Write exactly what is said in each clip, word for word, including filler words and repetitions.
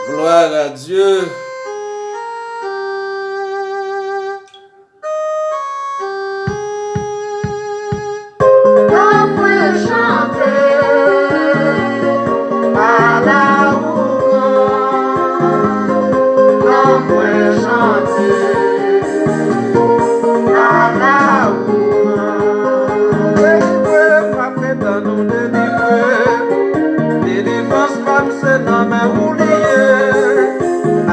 Gloire à Dieu. Kè mwen chante, ala ou gran. Kè mwen chante, ala ou gran. Delivre m, m ap tann ou delivre m. Delivrans pa m se nan men ou li ye.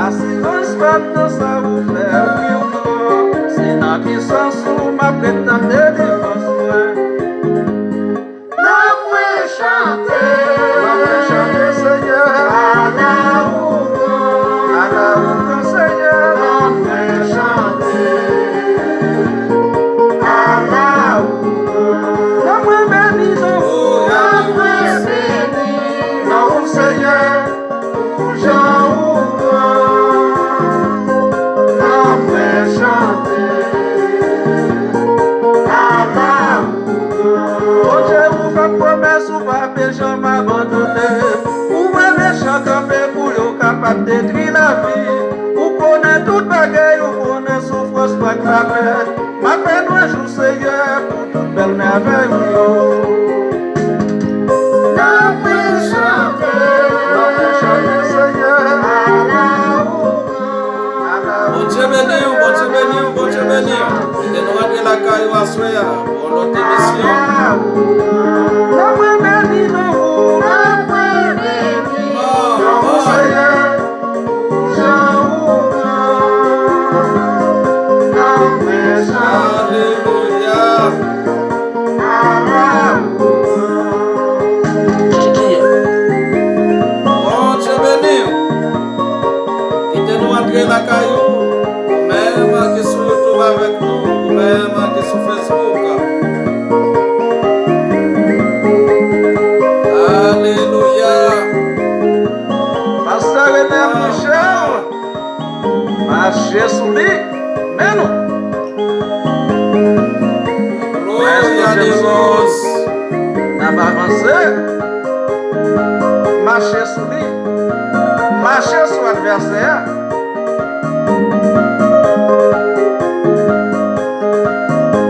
Asirans pa m nan sa ou fè, wi ou non. Se nan pisans ou m ap ret tann delivrans mwen. Nan mwen chante, nan mwen chante, Senyè. Ala ou gran, ala ou gran, Senyè. Nan mwen chante, ala ou gran. Nan mwen beni non ou, nan mwen beni non ou, Senyè. Pou jan ou gran, nan mwen chante, ala ou gran. Bondye, ou fè pwomès, ou p ap janm abandone. Ou wè mechan kanpe pou yo kapab detwi lavi. Ou konnen tout bagay, ou konnen soufrans m ak lapèn. M ap fè lwanj ou, Senyè, pou tout bèl mèvèy ou yo. Nan mwen chante, nan mwen chante, Senyè. Ala ou gran, ala ou gran. Bondye beni w, Bondye beni w, Bondye beni w. Kite nou rantre lakay ou aswè a pou yon lòt emisyon. Ala ou gran. Nan mwen beni non ou, nan mwen beni non ou, Senyè. Pou jan ou gran, nan mwen chante. Alelouya. Ala ou gran. Bondye beni w. Kite nou antre lakay ou. Ou menm ki sou YouTube avèk nou, ou menm ki sou Facebook. Alelouya. Pastè Renel Michel, mache sou li, men nou. Gloria a Dios. N ap avanse. Mache sou li. Mache sou advèsè a.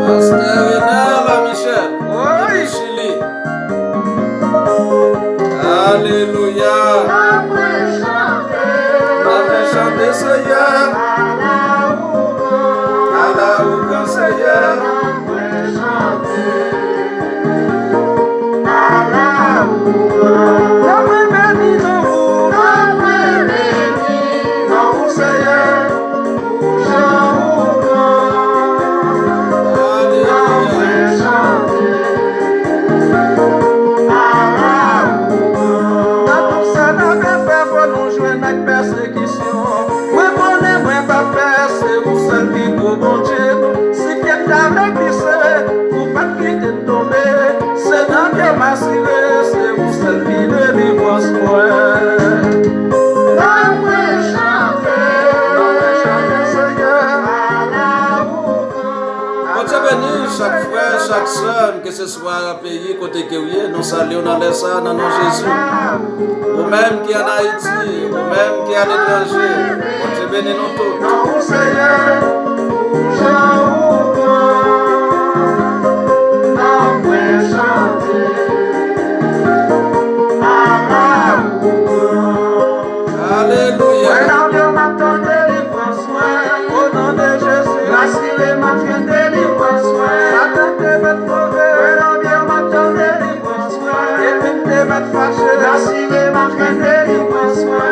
Pastè Renel Michel, depi Chili. Alelouya. N ap chante, Senyè. Ala ou gran. Ala ou gran, Senyè. Ala ou gran. Nan mwen beni non ou. Nan mwen beni non ou, Senyè. Pou jan ou gran. Nan mwen chante. Ala ou gran. Nan tout sa n ap fè, fò nou jwenn ak pèsekisyon. Mwen konnen mwen p ap pè, se ou sèl ki gwo Bondye. Si pye m ta vle glise, ou p ap kite m tonbe. Se nan kè m asire, se ou sèl ki delivrans mwen. Nan mwen chante, nan mwen chante, Senyè. Ala ou gran. Bondye beni chak frè, chak sè, keseswa peyi kote ke w ye, nou salye w nan lè sa a, nan non Jezi. Ou menm ki ann Ayiti, ou menm ki aletranje, Bondye beni nou tout. Non, Senyè, pou jan ou gran, nan mwen chante, ala ou gran. Alelouya. Mwen nan byen, m ap tann delivrans mwen, o non de Jezi. Rasire m ap jwenn delivrans mwen. Satan te mèt move. Mwen nan byen, m ap tann delivrans mwen. Epi m te mèt fache. Rasire m ap jwenn delivrans mwen.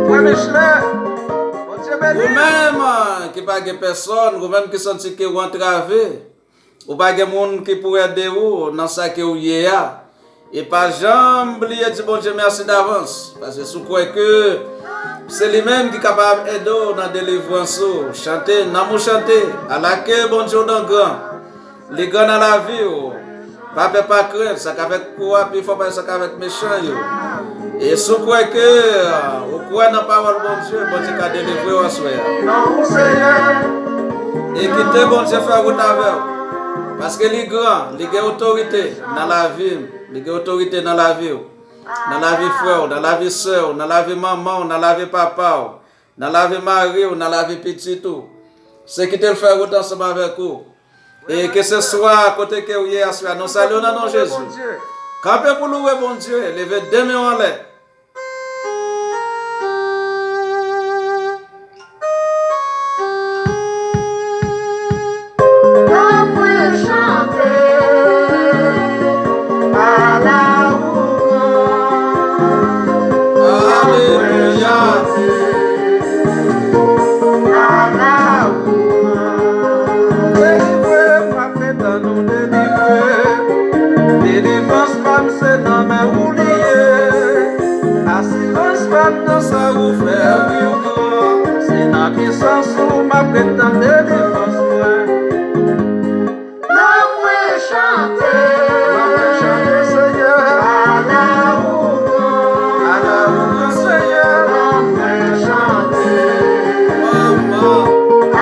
Frè Michelet, Bondye beni. Ou menm, ah, ki pa gen pèsòn, ou menm ki santi ke w antrave, ou pa gen moun ki pou ede ou nan sa ke w ye a. E pa janm bliye di Bondye mèsi davans, paske si w kwè ke se li menm ki kapab ede w nan delivrans ou, chante, nanm ou chante, ala ke Bondye w nan gran. Li gran nan lavi w. Pa pè, pa krent, sa k avèk ou a pi fò pase sa k avèk mechan yo. E si w kwè ke, ah, ou kwè nan pawòl Bondye, Bondye ka delivre w aswè a. Non, Senyè. E kite Bondye fè wout avè w. Paske li gran, li gen otorite nan lavi m, li gen otorite nan lavi w. nan lavi frè w, nan lavi sè w, nan lavi manman w, nan lavi papa w, nan lavi mari w, nan lavi pitit ou. Se kite l fè wout ansanm avèk ou. E keseswa kote ke w ye aswè a, nou salye w nan non Jezi. Kanpe pou louwe Bondye, leve de men w anlè. Mwen chante, ala ou gran. Alelouya. Ala ou gran. Delivre m, m ap tann ou delivre. Delivrans pa m se nan men ou li ye. Asirans pa m nan sa ou fè, wi ou gran. Se nan pisans ou m ap ret tann delivrans mwen. Nan mwen chante, nan mwen chante, Senyè. Ala ou gran, ala ou gran, Senyè. Nan mwen chante,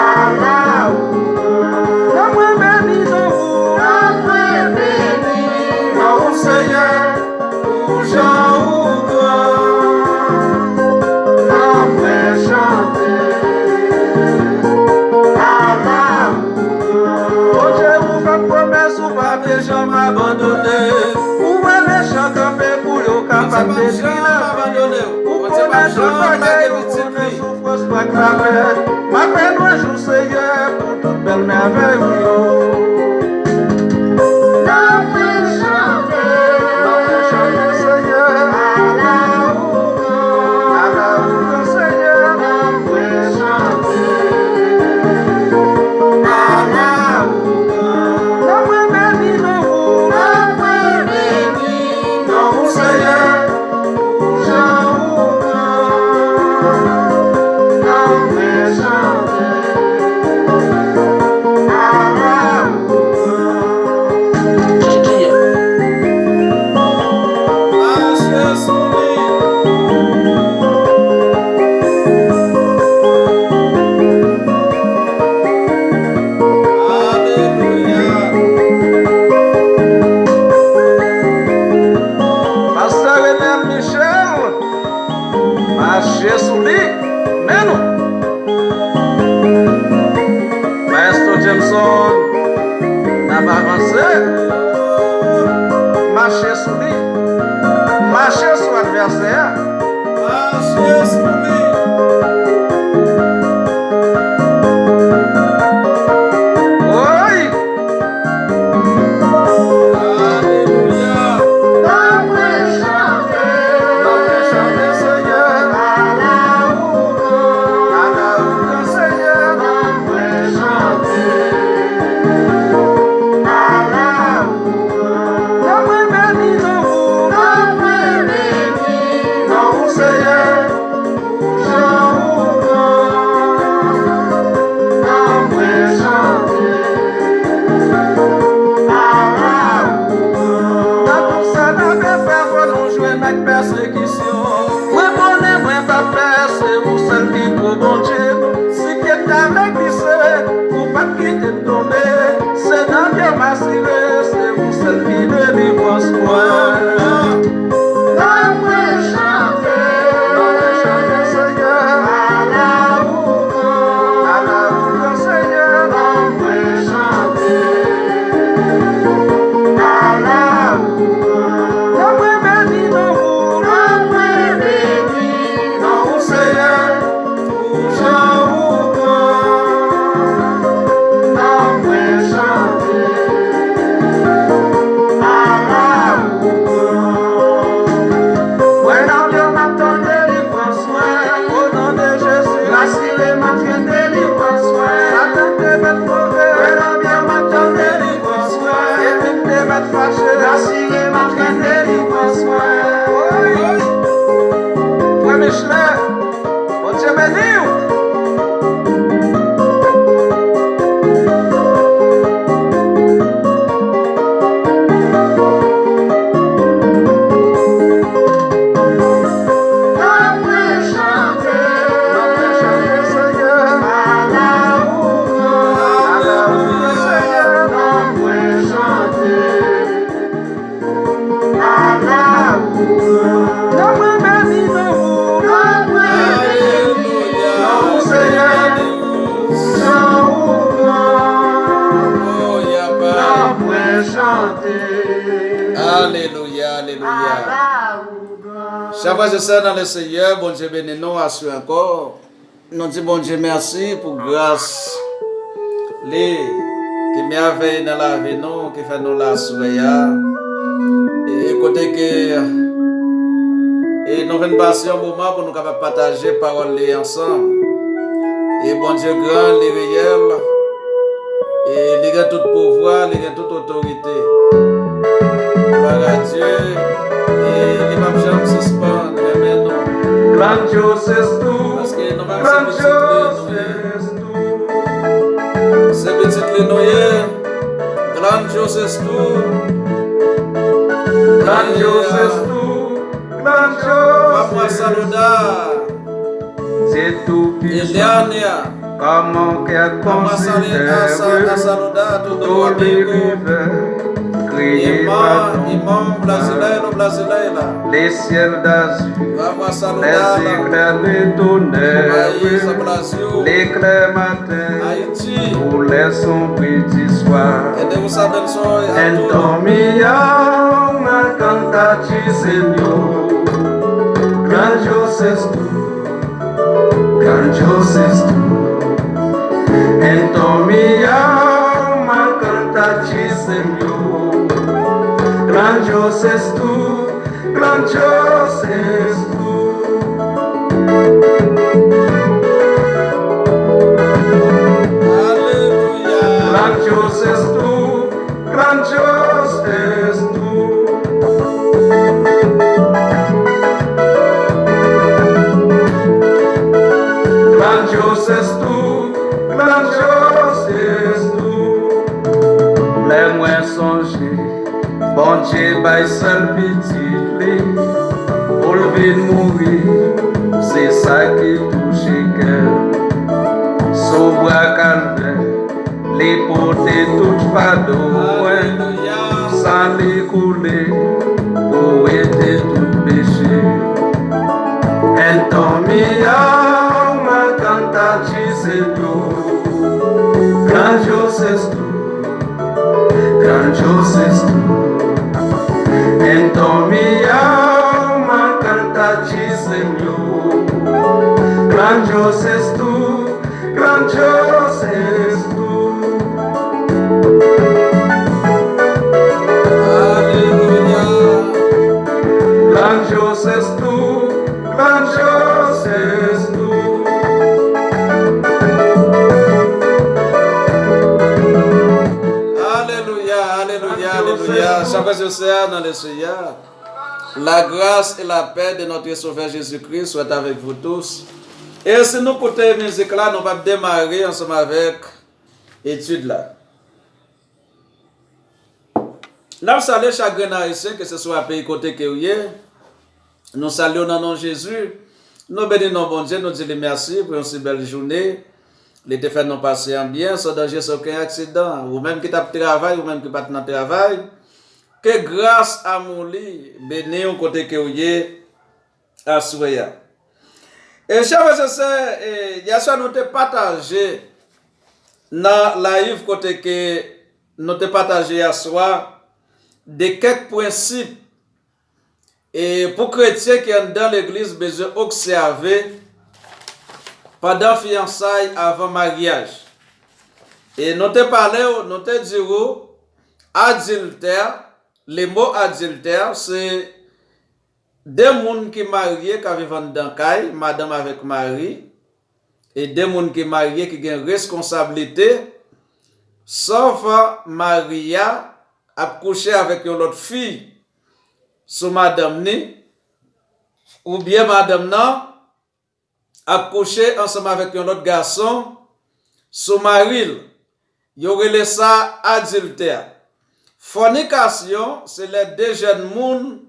ala ou gran. Nan mwen beni non ou, nan mwen beni non ou, Senyè. Pou jan ou gran, nan mwen chante. Ala ou gran. Bondye, ou fè pwomès, ou pa vle janm abandone. Ou wè mechan kanpe pou yo kapab detwi lavi. Ou pwomèt tout bagay, ou pwomèt soufrans pa k lapenn. M ap louwe ou, Senyè, pou tout bèl mèvèy ou yo. Nan mwen chante, nan mwen chante, Senyè. Ala ou gran, ala ou gran, Senyè. Nan mwen chante, ala ou gran. Nan mwen beni non ou, nan mwen beni non ou, Senyè. Pou jan ou gran, nan mwen chante. Ala ou gran. Mache sou li. Alelouya. Pastè Renel Michel, mache sou li, men nou. Maestro Jameson, n ap avanse. Mache sou li. Mache sou advèsè a. Mache sou li. Woy! Alelouya. Nan mwen chante, nan mwen chante, Senyè. Ala ou gran, ala ou gran, Senyè. Nan mwen chante. Ala ou gran. Nan mwen beni non ou, nan mwen beni non ou, Senyè. Pou jan ou gran, nan mwen chante. Ala ou gran. Nan tout sa n ap fè, fò nou jwenn ak pèsekisyon. Mwen konnen mwen p ap pè, se ou sèl ki gwo Bondye. Si pye m ta vle glise, ou p ap kite m tonbe. Se nan pye w m asire, se ou sèl ki delivrans mwen. Nan mwen chante, nan mwen chante, Senyè. Ala ou gran, ala ou gran, Senyè. Nan mwen chante, ala ou gran. Nan mwen beni non ou, nan mwen beni non ou, Senyè. Pou jan ou gran, nan mwen chante. Ala ou gran. Chè frè e sè nan le Senyè, Bondye beni nou aswè ankò. Nou di Bondye mèsi pou gras li ki mèvèye nan lavi nou, ki fè nou la aswè a. E kote ke e nou vin pase yon moman pou nou kapab pataje pawòl li ansanm. E Bondye gran, li reyèl, e li gen tout pouvwa, li gen tout otorite. Glwa a Dye, e li p ap janm sispann renmen nou. Paske nou menm se pitit li nou ye. Se pitit li nou ye. Grandioso es tú. Grandioso es tú. Grandioso es tú. Vamos a saludar. Eliania. Vamos a sali-, a sa-, a saludar a todo amigo. Irmã, irmão brasileiro, brasileira. Vamos a saludarla. País, Brasil. Haiti. Que Deus abençoe a todos. Então minha alma canta a ti, Senhor. Grandioso és tu, grandioso és tu. Então minha alma canta a ti, Senhor. Grandioso és tu, grandioso és tu. Aleluia. Grandioso és tu, grandioso és tu. Grandioso és tu, grandioso és tu. Lè mwen sonje Bondye bay sèl pitit li pou l vin mouri, se sa ki touche kè m. Sou bwa Kalvè, li pote tout fado mwen, san li koule pou ete tout peche. Então minha alma canta a ti, Senhor. Grandioso és tu, grandioso és tu. Então minha alma canta a ti, Senhor. Grandioso és tu, grandioso és tu. Aleluia. Grandioso és tu, grandioso és tu. Aleluia, aleluia, aleluia. Chè frè e sè nan le Senyè. La grâce et la paix de notre Sauveur Jésus-Christ soit avec vous tous. E si nou koute mizik la, nou p ap demare ansanm avèk etid la. N ap salye chak grenn Ayisyen, keseswa peyi kote ke w ye. Nou salye w nan non Jezi. Nou beni non Bondye, nou di li mèsi pou yon si bèl jounen. Li te fè nou pase an byen, san danje, san okenn aksidan. Ou menm ki t ap travay, ou menm ki pa t nan travay, ke gras amou li beni w kote ke w ye aswè a. E chè frè e sè, e, yèswa nou te pataje nan live kote ke nou te pataje yèswa de kèk prensip, e, pou kretyen ki anndan legliz bezwen obsève pandan fiyansay, avan maryaj. E nou te pale w, nou te di w, adiltè, le mo adiltè, se de moun ki marye ka viv anndan kay, madanm avèk mari, e de moun ki marye ki gen reskonsablite, sòf mari a ap kouche avèk yon lòt fi sou madanm ni, oubyen madanm nan ap kouche ansanm avèk yon lòt gason sou mari l. Yo rele sa adiltè. Fònikasyon, se lè de jèn moun,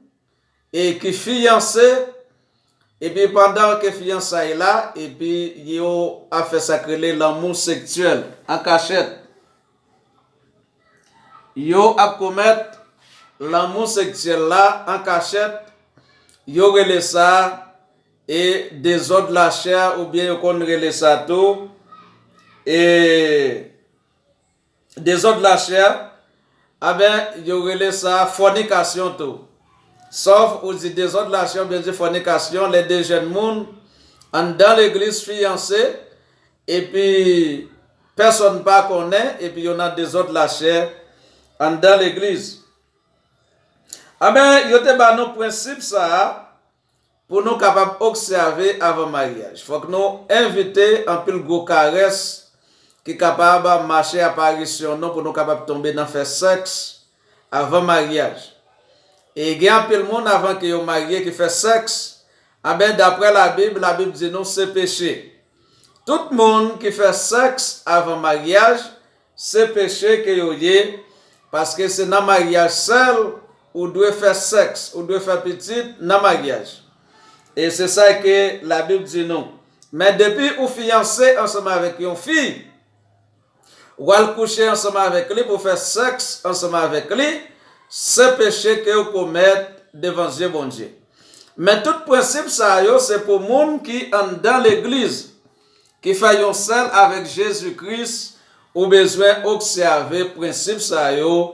e, ki fiyanse, epi pandan ke fiyansay la, epi yo ap fè sa k rele lanmou seksyèl, an kachèt. Yo ap komèt lanmou seksyèl la an kachèt. Yo rele sa, e, dezòd lachè, oubyen yo konn rele sa tou, e, dezòd lachè, a ben, yo rele sa fònikasyon tou. Sòf ou di dezòd lachè oubyen di fònikasyon, lè de jèn moun anndan legliz fiyanse, epi pèsonn pa konnen, epi yo nan dezòd lachè anndan legliz. Anben, yo te ba nou prensip sa a pou nou kapab obsève avan maryaj. Fòk nou evite anpil gwo karès ki kapab mache aparisyon nou pou nou kapab tonbe nan fè sèks avan maryaj. E gen anpil moun avan ke yo marye ki fè sèks, anben, daprè Labib, Labib di nou se peche. Tout moun ki fè sèks avan maryaj, se peche ke yo ye, paske se nan maryaj sèl ou dwe fè sèks, ou dwe fè pitit nan maryaj. E se sa ke Labib di nou. Men depi ou fiyanse ansanm avèk yon fi, w al kouche ansanm avèk li pou fè sèks ansanm avèk li, se peche ke w komèt devan zye Bondye. Men tout prensip sa yo se pou moun ki anndan legliz, ki fè yon sèl avèk Jezi Kris, ou bezwen obsève prensip sa yo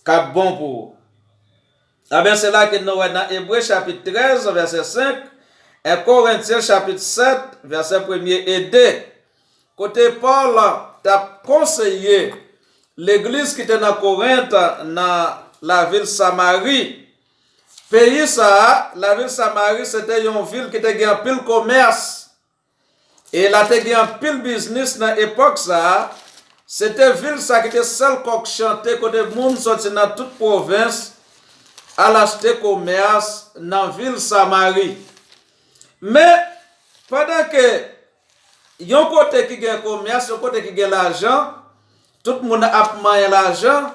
k ap bon pou ou. Anben, se la ke nou wè nan Ebre chapit trèz, vèsè senk, en Korentyen chapit sèt, vèsè premye e de, kote Pòl t ap konseye legliz ki te nan Korent, nan lavil Samari. Peyi sa a, lavil Samari, se te yon vil ki te gen anpil komès. E la te gen anpil biznis nan epòk sa a. Se te vil sa ki te sèl kòk chante kote moun sòti nan tout pwovens al achte komès nan vil Samari. Men, pandan ke yon kote ki gen komès, yon kote ki gen lajan, tout moun ap manyen lajan,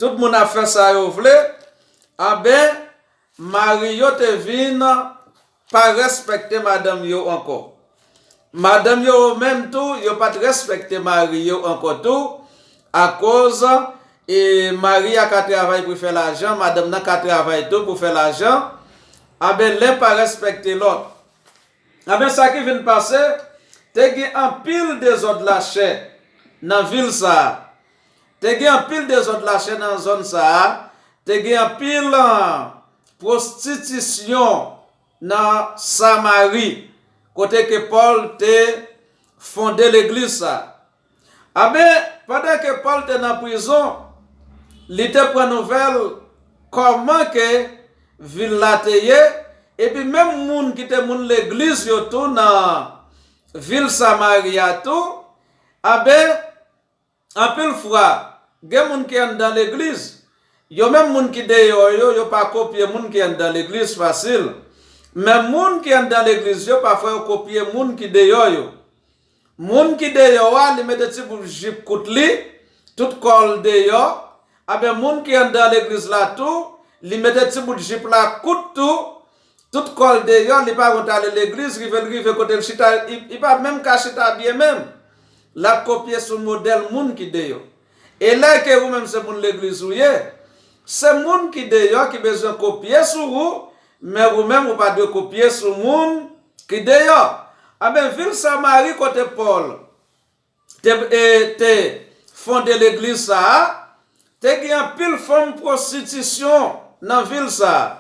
tout moun ap fè sa yo vle, anben, mari yo te vin pa respekte madanm yo ankò. Madanm yo menm tou, yo pa t respekte mari yo ankò tou, akoz, e, mari a ka travay pou fè lajan, madanm nan ka travay tou pou fè lajan, anben, len pa respekte lòt. Anben, sa ki vin pase, te gen anpil dezòd lachè nan vil sa a. Te gen anpil dezòd lachè nan zòn sa a. Te gen anpil, ah, pwostitisyon nan Samari, kote ke Pòl te fonde legliz sa a. Anben, pandan ke Pòl te nan prizon, li te pran nouvèl kòman ke vil la te ye, epi menm moun ki te moun legliz yo tou nan vil Samari a tou, anben, anpil fwa, gen moun ki anndan legliz, yo menm moun ki deyò yo, yo pa kopye moun ki anndan legliz fasil. Men moun ki anndan legliz yo, pafwa yo kopye moun ki deyò yo. Moun ki deyò a, li mete ti bout jip kout li, tout kò l deyò. Anben, moun ki anndan legliz la tou, li mete ti bout jip la kout tou, tout kò l deyò, li pa wont ale legliz, rive l rive kote l chita, li, li pa menm ka chita byen menm. L ap kopye sou modèl moun ki deyò. E lè ke ou menm se moun legliz ou ye, se moun ki deyò ki bezwen kopye sou ou, men ou menm ou pa dwe kopye sou moun ki deyò. Anben, vil Samari kote Pòl te, e, te fonde legliz sa a, te gen anpil fòm pwostitisyon nan vil sa a.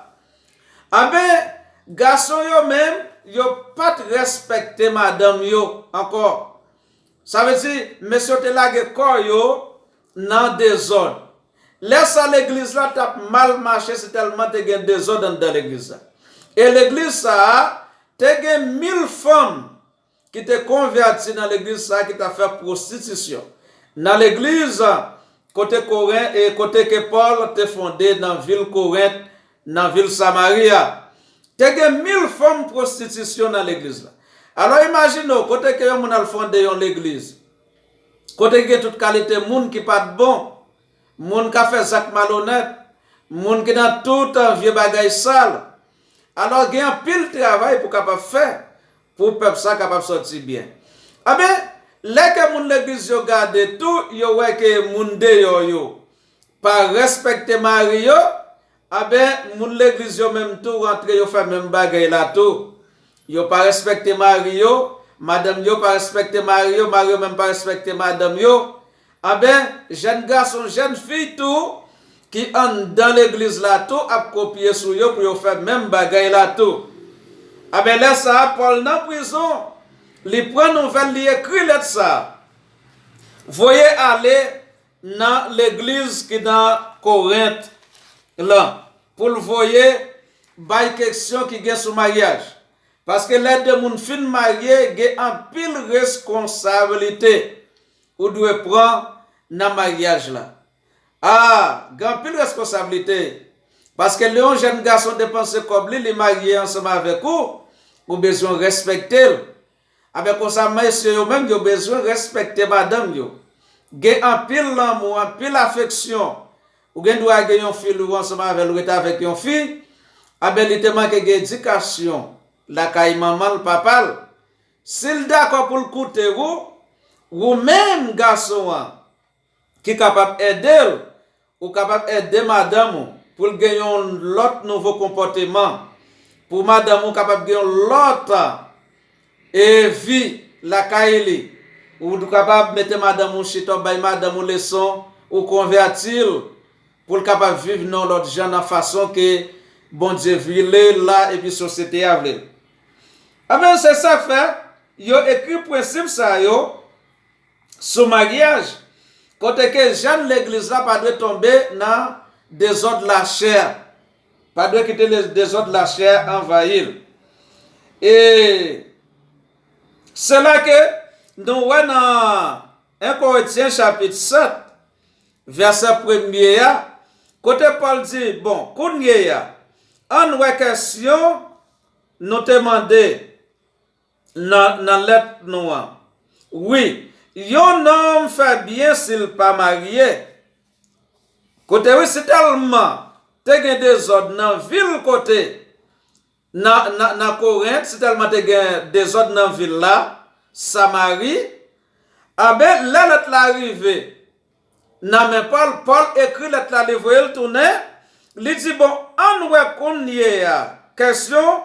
Anben, gason yo menm, yo pa t respekte madanm yo ankò. Sa vle di, mesye yo te lage kò yo nan dezòd. Lè sa, legliz la t ap mal mache, se tèlman te gen dezòd anndan legliz la. E legliz sa a, te gen mil fanm ki te konvèti nan legliz sa a, ki t ap fè pwostitisyon. Nan legliz, kote Koren-, e kote ke Pòl te fonde nan vil Korent, nan vil Samari a, te gen mil fanm pwostitisyon nan legliz la. Alò, imajine w, kote ke yon moun al fonde yon legliz, kote gen tout kalite moun ki pa t bon, moun k ap fè zak malonèt, moun ki nan tout, ah, vye bagay sal. Alò, gen anpil travay pou kapab fè, pou pèp sa kapab sòti byen. Anben, lè ke moun legliz yo gade tou, yo wè ke moun deyò yo pa respekte mari yo, anben, moun legliz yo menm tou rantre, yo fè menm bagay la tou. Yo pa respekte mari yo, madanm yo pa respekte mari yo, mari yo menm pa respekte madanm yo. Anben, jèn gason, jèn fi tou, ki anndan legliz la tou ap kopye sou yo pou yo fè menm bagay la tou. Abè lè sa a, Pòl nan prizon, li pran nouvèl, li ekri lèt sa a. Voye ale nan legliz ki nan Korent lan, pou l voye bay kesyon ki gen sou maryaj. Paske lè de moun fin marye, gen anpil reskonsablite ou dwe pran nan maryaj la. A, gen anpil reskonsablite. Paske lè yon jèn gason depanse kòb li, li marye ansanm avèk ou, ou bezwen respekte l. Avèk konsa, mesye yo menm, yo bezwen respekte madanm yo. Gen anpil lanmou, anpil afeksyon. Ou gen dwa gen yon fi, ou ansanm avè l, ou rete avèk yon fi, abè li te manke gen edikasyon lakay manman l, papa l. Si l dakò pou l koute ou, ou menm gason an, ki kapab ede l, ou kapab ede madanm ou pou l gen yon lòt nouvo konpòteman, pou madanm ou kapab gen yon lòt, e, vi lakay li. Ou kapab mete madanm ou chita, w bay madanm ou leson, ou konvèti l, pou l kapab viv nan yon lòt jan, nan fason ke Bondye vle l la, epi sosyete a vle l. Ebyen, se sa k fè yo ekri prensip sa yo sou maryaj, kote ke jèn legliz la pa dwe tonbe nan dezòd lachè, pa dwe kite le-, dezòd lachè anvayi l. E se la ke nou wè nan en Korentyen chapit sèt, vèsè premye a, kote Pòl di, bon, kounye a, ann wè kesyon nou te mande nan, nan lèt nou an. Wi, yon nonm fè byen si l pa marye. Kote wi, sitèlman te gen dezòd nan vil kote, nan, nan, nan Korent, sitèlman te gen dezòd nan vil la, Samari, anben, lè lèt la rive nan men Pòl, Pòl ekri lèt la, li voye l tounen, li di, bon, ann wè kounye a, kesyon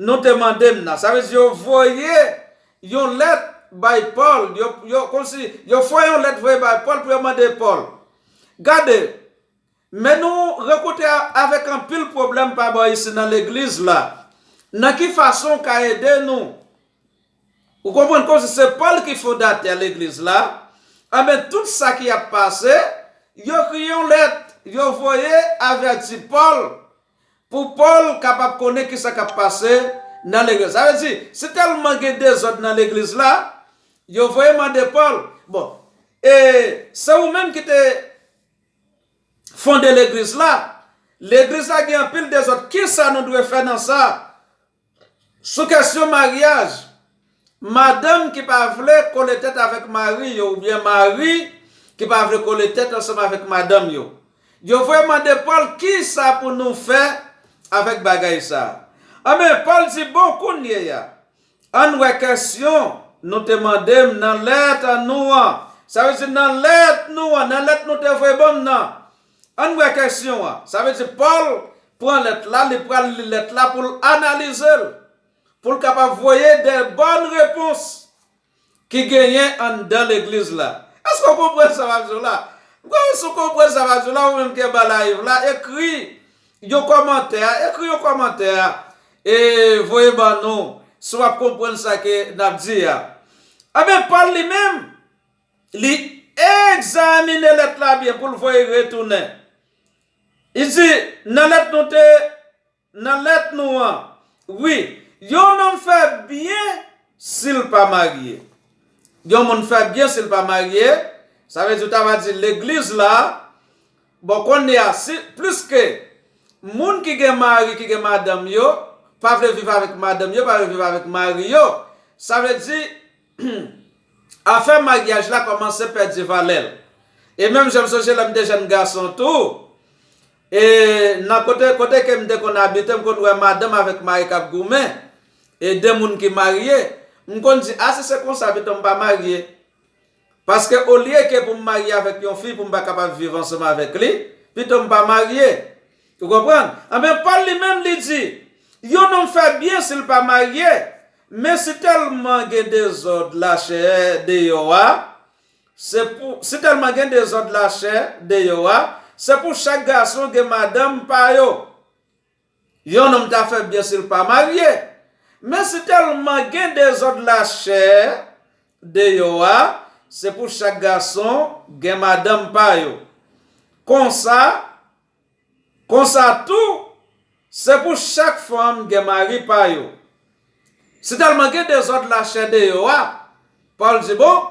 nou te mande m nan. Sa vle di yo voye yon lèt bay Pòl, yo, yo, kòmsi, yo fè yon lèt voye bay Pòl pou yo mande Pòl. Gade, men nou rankontre a-, avèk anpil pwoblèm pa bò isi nan legliz la. Nan ki fason w ka ede nou? Ou konprann, kòmsi se Pòl ki fondatè legliz la, anben tout sa ki ap pase, yo ekri yon lèt, yo voye avèti Pòl, pou Pòl kapab konnen kisa k ap pase nan legliz. Sa vle di, si tèlman gen dezòd nan legliz la, yo voye mande Pòl, bon, e se ou menm ki te fonde legliz la, legliz la gen anpil dezòd, kisa nou dwe fè nan sa? Sou kesyon maryaj, madanm ki pa vle kole tèt avèk mari yo, oubyen mari ki pa vle kole tèt ansanm avèk madanm yo, yo voye mande Pòl, kisa pou nou fè avèk bagay sa a? Anben, Pòl di, bon, kounye a, ann wè kesyon nou te mande m nan lèt nou an. Sa vle di nan lèt nou an, nan lèt nou te voye ban m nan. Ann wè kesyon an. Sa vle di Pòl pran lèt la, li pral li lèt la pou l analize l, pou l kapab voye de bòn repons ki genyen anndan legliz la. Èske w konprann sa m ap di w la? M kwè si w konprann sa m ap di w la, ou menm ki anba live la, ekri yon kòmantè, ekri yon kòmantè, e voye ban nou, si w ap konprann sa ke n ap di a. Anben, Pòl li menm, li egzamine lèt la byen pou l voye retounen. Li di, nan lèt nou te, nan lèt nou an, wi, yon nonm fè byen si l pa marye. Yon moun fè byen si l pa marye, sa vle di, w ta va di legliz la, bon, kounye a, si, pliske moun ki gen mari, ki gen madanm yo, pa vle viv avèk madanm yo, pa vle viv avèk mari yo, sa vle di, afè maryaj la kòmanse pèdi valè l. E menm jan m sonje lè m te jèn gason tou, e nan kote, kote ke m te konn abite, m konn wè madanm avèk mari k ap goumen, e de moun ki marye, m konn di, a, si se konsa, pito m pa marye. Paske olye ke pou m marye avèk yon fi, pou m pa kapab viv ansanm avèk li, pito m pa marye. Ou konprann? Anben, Pòl li menm, li di, yon nonm fè byen si l pa marye, men si tèlman gen dezòd lachè deyò a, se pou, si tèlman gen dezòd lachè deyò a, se pou chak gason gen madanm pa yo. Yon nonm ta fè byen si l pa marye. Men si tèlman gen dezòd lachè deyò a, se pou chak gason gen madanm pa yo. Konsa, konsa tou, se pou chak fanm gen mari pa yo. Si tèlman gen dezòd lachè deyò a, Pòl di, bon,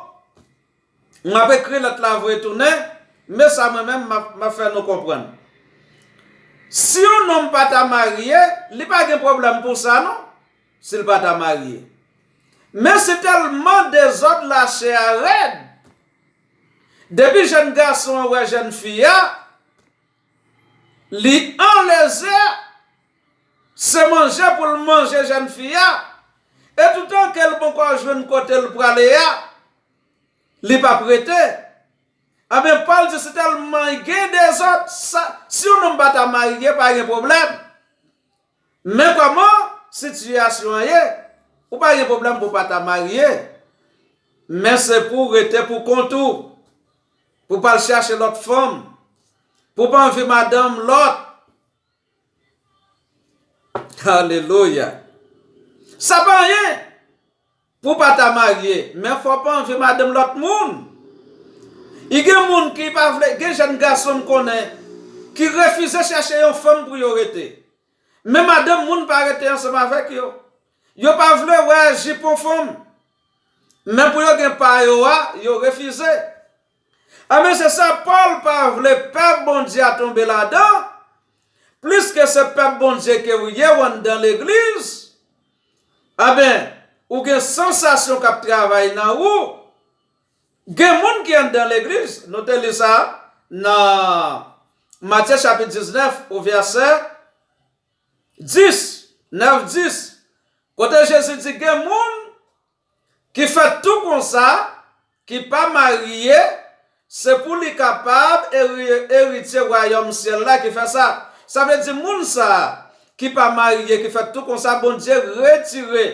m ap ekri lèt la voye tounen, men sa mwen menm m ap, m ap fè nou konprann. Si yon nonm pa ta marye, li pa gen pwoblèm pou sa non, si l pa ta marye. Men si tèlman dezòd lachè a rèd, depi jèn gason an wè jèn fi a, li anlezè, se manje pou l manje jèn fi a, e toutan ke l poko jwenn kote l prale a, li p ap rete. Ebyen, Pòl di, si tèlman gen dezòd, sa, si yon nonm pa ta marye, pa gen pwoblèm. Men kòman sitiyasyon an ye, ou pa gen pwoblèm pou w pa ta marye. Men se pou w rete pou kont ou, pou w pa al chache lòt fanm, pou w pa anvi madanm lòt. Alelouya! Sa pa anyen pou w pa ta marye, men fò w pa anvi madanm lòt moun. I gen moun ki pa vle, gen jèn gason m konnen ki refize chache yon fanm pou yo rete. Men madanm moun pa rete ansanm avèk yo. Yo pa vle wè jipon fanm. Men pou yo gen pa yo a, yo refize. Ebyen, se sa Pòl pa vle pèp Bondye a tonbe ladan. Pliske se pèp Bondye ke w ye, w anndan legliz, ebyen, ou gen sansasyon k ap travay nan ou. Gen moun ki anndan legliz, nou te li sa nan Matye chapit diznèf, o vèsè dis, nèf, dis, kote Jezi di gen moun ki fèt tou konsa, ki pa marye, se pou li kapab eri-, eritye wayòm syèl la ki fè sa. Sa vle di moun sa a ki pa marye, ki fèt tou konsa, Bondye retire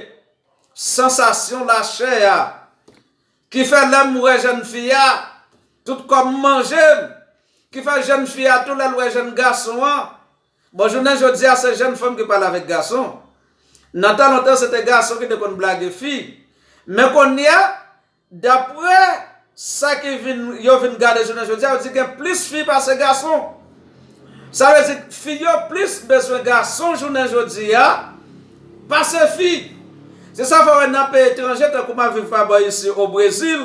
sansasyon lachè a, ki fè lè m wè jèn fi a, tout kò m manje m, ki fè jèn fi a tou lè l wè jèn gason an. Bon, jounen jodi a, se jèn fanm ki pale avèk gason. Nan tan lontan, se te gason ki te konn blage fi. Men kounye a, daprè sa ki vin, yo vin gade jounen jodi a, yo di gen plis fi pase gason. Sa vle di fi yo plis bezwen gason jounen jodi a pase fi. Se sa fè w wè nan peyi etranje, tankou m ap viv pa bò isi o Brezil.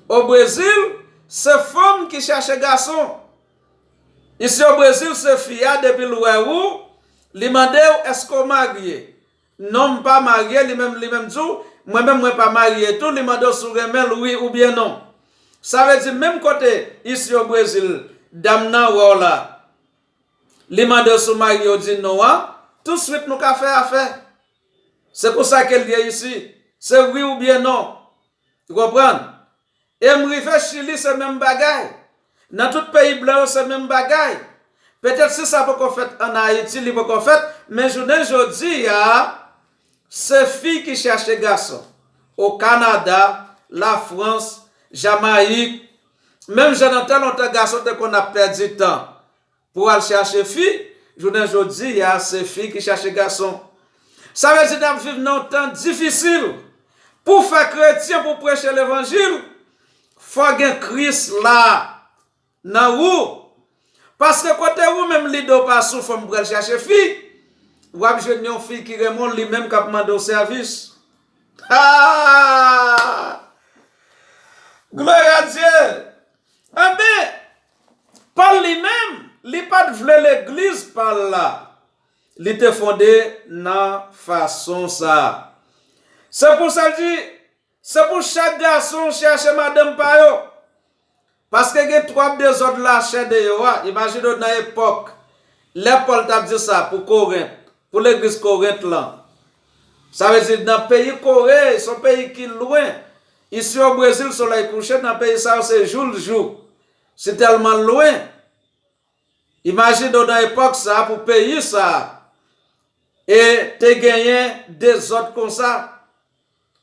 O Brezil, se fanm ki chache gason. Isi o Brezil, se fi a, depi l wè ou, li mande w, èske w marye? Non, m pa marye, li menm, li menm di w, mwen menm, mwen pa marye tou, li mande w si w renmen l, wi oubyen non. Sa vle di, menm kote, isi o Brezil, dam nan wè w la, li mande w si w marye, w di non an, touswit nou ka fè afè. Se konsa ke l ye isi. Se wi oubyen non. Ou konprann? E m rive Chili, se menm bagay. Nan tout peyi blan yo, se menm bagay. Petèt si sa poko fèt ann Ayiti, li poko fèt, men jounen jodi a, se fi ki chache gason. O Kanada, Lafrans, Jamayik, menm jan nan tan lontan gason te konn ap pèdi tan pou al chache fi, jounen jodi a, se fi ki chache gason. Sa vle di n ap viv nan yon tan difisil. Pou fè kretyen, pou preche levanjil, fò gen Kris la nan ou. Paske kote ou menm lide w pa sou fanm pral chache fi, w ap jwenn yon fi ki renmen w, li menm k ap mande w sèvis. Ah! Gloire à Dieu! Enben, Pòl li menm, li pa t vle legliz pa l la. Li te fonde nan fason sa a. Se pou sa l di, se pou chak gason chache madanm pa yo. Paske gen twòp dezòd lachè deyò a. Imajine w nan epòk, lè Pòl t ap di sa pou Korent, pou legliz Korent lan. Sa vle di nan peyi Kore, se yon peyi ki lwen. Isi o Brezil, solèy kouche, nan peyi sa yo, se jou l jou. Se tèlman lwen. Imajine w nan epòk sa a, pou peyi sa a, e te genyen dezòd konsa.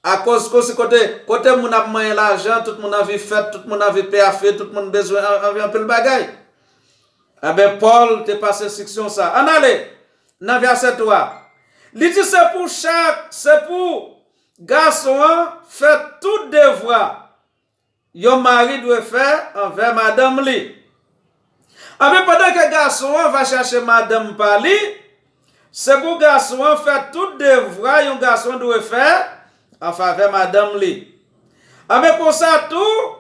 Akoz, konsi kote, kote moun ap manyen lajan, tout moun anvi fèt, tout moun anvi pyafe, tout moun bezwen an-, anvi anpil bagay. Ebyen, Pòl te pase enstriksyon sa. Ann ale nan vèsè twa. Li di, se pou chak, se pou gason an fè tout devwa yon mari dwe fè anvè madanm li. Ebyen, pandan ke gason an va chache madanm pa li, se pou gason an fè tout devwa yon gason dwe fè an favè madanm li. Ebyen, konsa tou,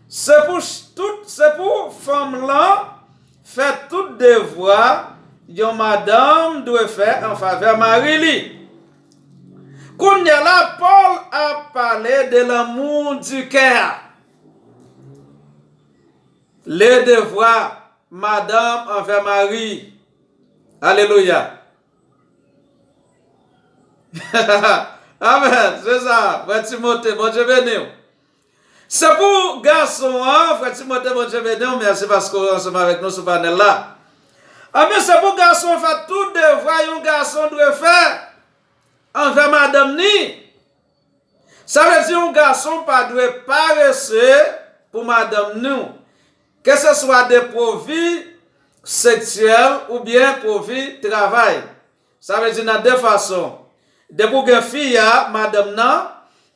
se pou ch-, tout, se pou fanm lan fè tout devwa yon madanm dwe fè an favè mari li. Kounye a la, Pòl ap pale de l'amour du cœur. Le devwa madanm anvè mari. Alelouya. Amèn. Se sa, frè Timote, Bondye beni w. Se pou gason an, frè Timote, Bondye beni w. Mèsi paske w ansanm avèk nou sou panèl la. Ebyen, se pou gason an fè tout devwa yon gason dwe fè anvè madanm ni. Sa vle di yon gason pa dwe parese pou madanm nou, keseswa de pwovi seksyèl oubyen pwovi travay. Sa vle di nan de fason. Depi w gen fi a, madanm nan,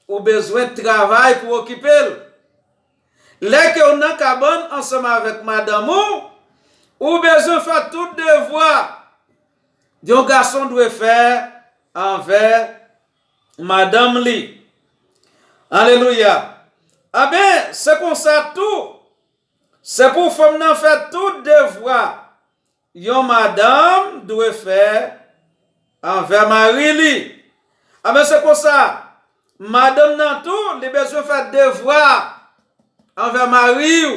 ou bezwen travay pou okipe l. Lè ke w nan kabann ansanm avèk madanm ou, ou bezwen fè tout devwa yon gason dwe fè anvè madanm li. Alelouya. Ebyen, se konsa tou, se pou fanm nan fè tout devwa yon madanm dwe fè anvè mari li. Ebyen, se konsa, madanm nan tou, li bezwen fè devwa anvè mari w.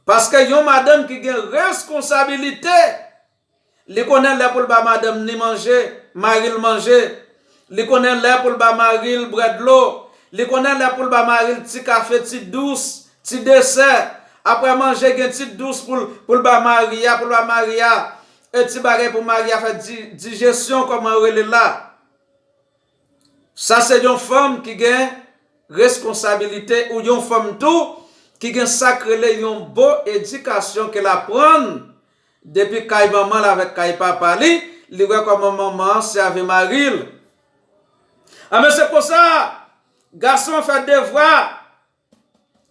Paske yon madanm ki gen responsabilite, li konnen lè pou l ba madanm ni manje, mari l manje. Li konnen lè pou l ba mari l bwè dlo. Li konnen lè pou l ba mari l ti kafe, ti dous, ti desè. Apre manje, gen ti dous pou l, pou l ba mari a, pou l ba mari a. E ti bagay pou mari a fè di-, dijesyon, kòman yo rele l la. Sa se yon fanm ki gen responsabilite, ou yon fanm tou ki gen sa k rele yon bon edikasyon ke l aprann depi kay manman l avèk kay papa li, li wè kòman manman an sèvi mari l. Ebyen, se konsa, gason an fè devwa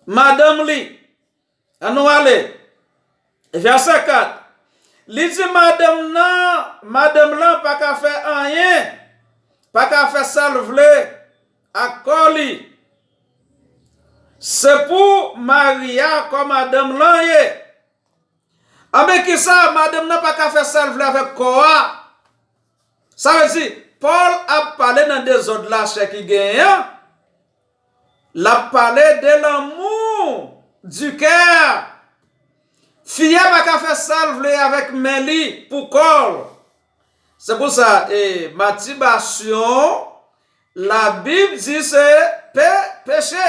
madanm li. Ann nou ale. Vèsè kat. Li di madanm nan, madanm lan pa ka fè anyen, pa ka fè sa l vle ak kò li. Se pou mari a kò madanm lan ye. Anben, kisa madanm nan pa ka fè sa l vle avèk kò a? Sa vle di, Pòl ap pale nan dezòd lachè ki genyen an. L ap pale de l'amour du cœur. Fi a pa ka fè sa l vle avèk men li pou kò l. Se pou sa, e, matibasyon, Labib di se pe-, peche.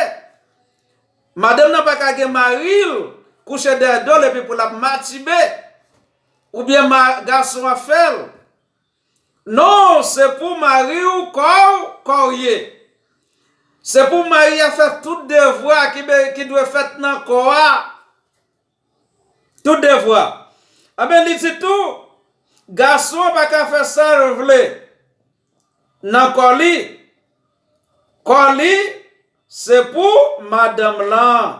Madanm nan pa ka gen mari l kouche dèyè do l epi pou l ap matibe. Oubyen ma-, gason an fè l. Non, se pou mari w kò w, kò w ye. Se pou mari a fè tout devwa ki be-, ki dwe fèt nan kò a. Tout devwa. Anben, li di tou, gason an pa ka fè sa l vle nan kò li. Kò li, se pou madanm lan.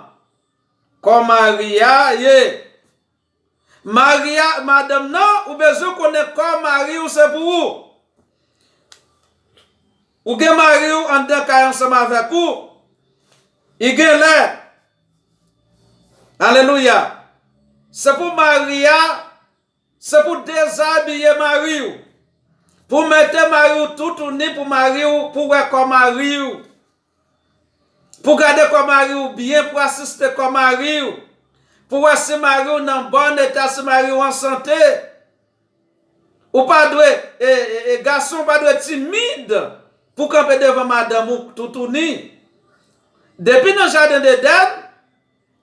Kò mari a ye. Mari a, madanm nan, ou bezwen konnen kò mari w se pou ou. Ou gen mari w anndan kay ansanm avèk ou. I gen lè. Alelouya. Se pou mari a, se pou dezabiye mari w. Pou mete mari w toutouni pou mari w, pou wè kò mari w. Pou gade kò mari w byen, pou asiste kò mari w. Pou wè si mari w nan bòn eta, si mari w an sante. Ou pa dwe, e, e, e, gason pa dwe timid pou kanpe devan madanm ou toutouni. Depi nan jaden Edenn,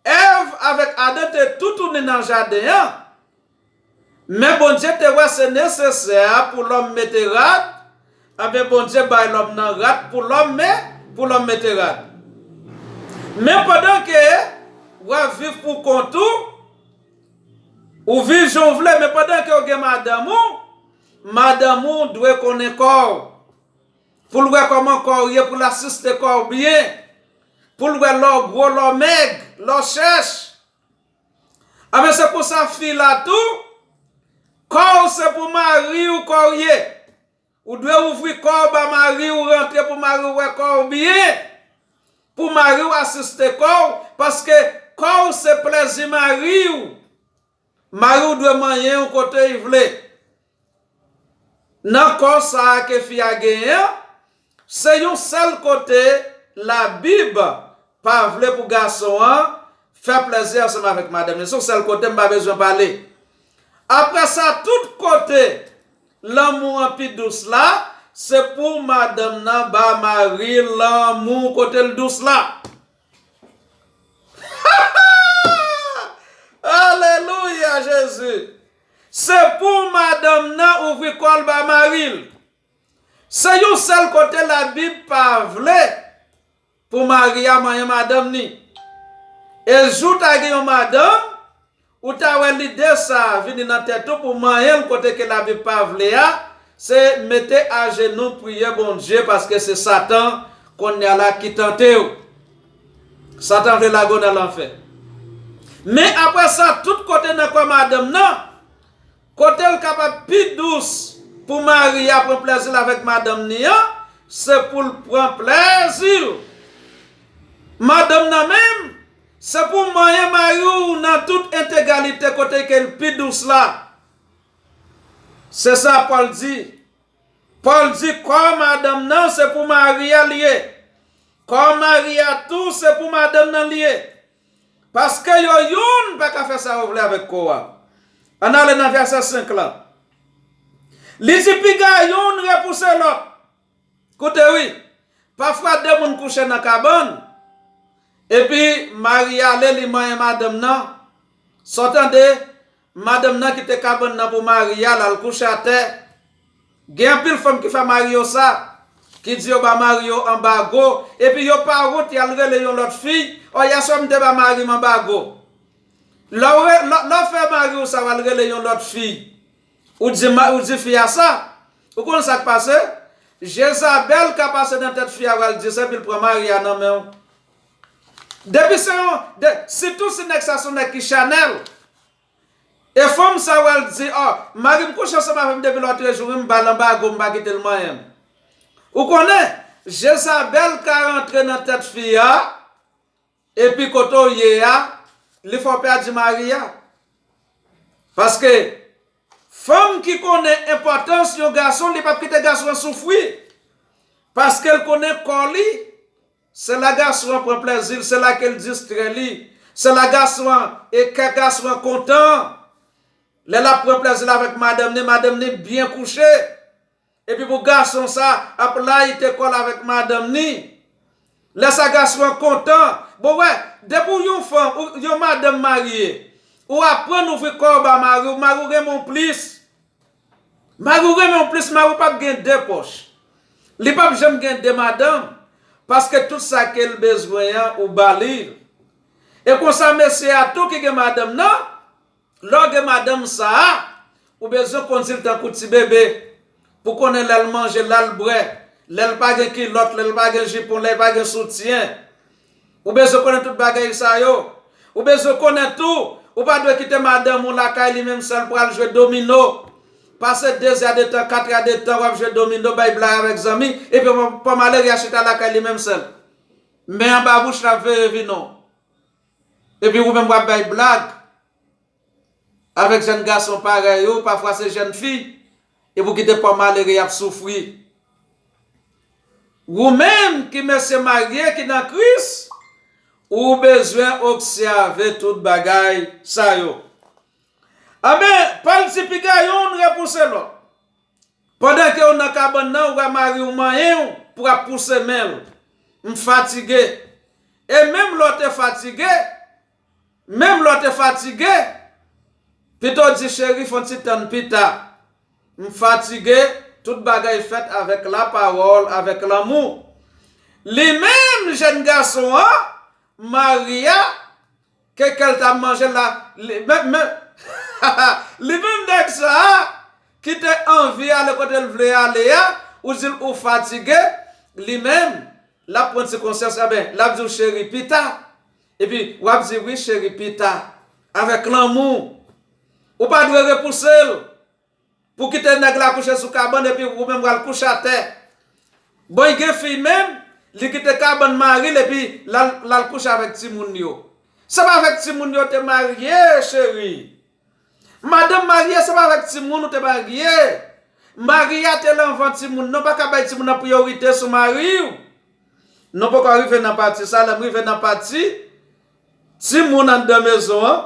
Èv avèk Adan te toutouni nan jaden an. Men Bondye te wè se nesesè pou lòm mete rad, anben Bondye bay lòm nan rad pou lòm me-, pou lòm mete rad. Men pandan ke w ap viv pou kont ou, Ou viv jan w vle, men pandan ke w gen madanm ou, madanm ou dwe konnen kò w. Pou l wè kòman kò w ye, pou l asiste kò w byen, pou l wè lè w gwo, lè w mèg, lè w chèch. Anben, se konsa fi la tou, kò w se pou mari w kò w ye. Ou dwe ouvri kò w ba mari w, rantre pou mari w wè kò w byen, pou mari w asiste kò w, paske kò w se plèzi mari w. Mari w dwe manyen w kote l vle. Nan kò sa a ke fi a genyen an, se yon sèl kote Labib pa vle pou gason an fè plèzi ansanm avèk madanm li. Se yon sèl kote m pa bezwen pale. Apre sa, tout kote lanmou an pi dous la, se pou madanm nan ba mari l lanmou kote l dous la. Alelouya, Jezi! Se pou madanm nan ouvri kò l ba mari l. Se yon sèl kote Labib pa vle pou mari a manyen madanm ni. E jou ta gen yon madanm, ou ta wè lide sa a vini nan tèt ou pou manyen l kote ke Labib pa vle a, se mete ajenou priye Bondye paske se Satan kounye a la ki tante w. Satan vle lage w nan lanfè. Men apre sa, tout kote nan kò madanm nan, kote l kapab pi dous pou mari a pran plèzi l avèk madanm ni an, se pou l pran plèzi l. Madanm nan menm, se pou manyen mari w nan tout entegalite kote ke l pi dous la. Se sa Pòl di. Pòl di kò madanm nan se pou mari a l ye. Kò mari a tou se pou madanm nan l ye. Paske yo youn pa ka fè sa yo vle avèk kò a. Ann ale nan vèsè senk lan. Li di piga youn repouse lòt. Koute wi, pafwa de moun kouche nan kabann, epi mari ale li manyen madanm nan. Sa w tande, madanm nan kite kabann nan pou mari a, l al kouche atè. Gen anpil fanm ki fè mari yo sa, ki di yo ba mari yo anbago, epi yo pa wont, y al rele yon lòt fi, ò, yèswa m te ba mari m anbago. Lè w re- lè lè w fè mari w sa, w al rele yon lòt fi. Ou di ma- ou di fi a sa. Ou konn sa k pase? Jezabèl ka pase nan tèt fi a, w al di sa, epi l pran mari a nan men w. Depi se yon de- sitou si nèg sa se yon nèg ki chanèl. E fanm sa w al di, ò, mari m kouche ansanm avè m depi lòtrejou, wi, m ba l anbago, m pa kite l manyen m. Ou konnen, Jezabèl ka rantre nan tèt fi a, epi kote w ye a, li fè w pèdi mari a. Paske fanm ki konnen enpòtans yon gason, li p ap kite gason an soufri. Paske l konnen kò li, se la gason an pran plèzi l, se la ke l distrè li, se la gason an, e kè gason an kontan. Lè l ap pran plèzi l avèk madanm ni, madanm ni byen kouche. Epi pou gason sa ap layite kò l avèk madanm ni. Lè sa gason an kontan. Bon, wè, depi w yon fanm, ou- yon madanm marye, ou aprann ouvri kò w ba mari w, mari w renmen w plis. Mari w renmen w plis, mari w p ap gen de pòch. Li p ap janm gen de madanm, paske tout sa ke l bezwen an, ou ba li l. E konsa, mesye a tou ki gen madanm nan, lè w gen madanm sa a, ou bezwen kondui l tankou ti bebe, pou konnen lè l manje, lè l bwè, lè l pa gen kilòt, lè l pa gen jipon, lè l pa gen soutyen. Ou bezwen konnen tout bagay sa yo. Ou bezwen konnen tou, ou pa dwe kite madanm ou lakay li menm sèl pou al jwe domino. Pase de zè de tan, kat zè de tan, w ap jwe domino, bay blag avèk zanmi, epi pa malere a chita lakay li menm sèl. Men anba bouch l ap veye vin w. Epi ou menm w ap bay blag avèk jèn gason parèy ou, pafwa se jèn fi, epi w kite pa malere y ap soufri. Ou menm ki mesye marye ki nan Kris, ou bezwen obsève tout bagay sa yo. Anben, Pòl di piga youn repouse lòt. Pandan ke w nan kabann nan, ou wè mari w manyen w pou ap pouse men l. M fatige. E menm lè w te fatige, menm lè w te fatige, pito w di cheri, fè yon ti tann pita. M fatige, tout bagay fèt avèk lapawòl, avèk lanmou. Li menm, jèn gason an, mari a, ke kè l t ap manje la, li, men, men, Li menm nèg sa a, ki te anvi ale kote l vle ale a, ou di l ou fatige, li menm, l ap pran ti konsyans, enben, l ap di w cheri, pita. Epi, w ap di wi cheri, pita. Avèk lanmou. Ou pa dwe repouse l. Pou kite nèg la kouche sou kabann epi ou menm pral kouche atè. Bon, gen fi menm, li kite kabann mari l epi l al, l al kouche avèk timoun yo. Se pa avèk timoun yo te marye, cheri. Madanm marye, se pa avèk timoun ou te marye. Mari a te la anvan timoun. Non, pa ka bay timoun nan priyorite sou mari w. Nou poko rive nan pati sa, lè m rive nan pati timoun anndan mezon an,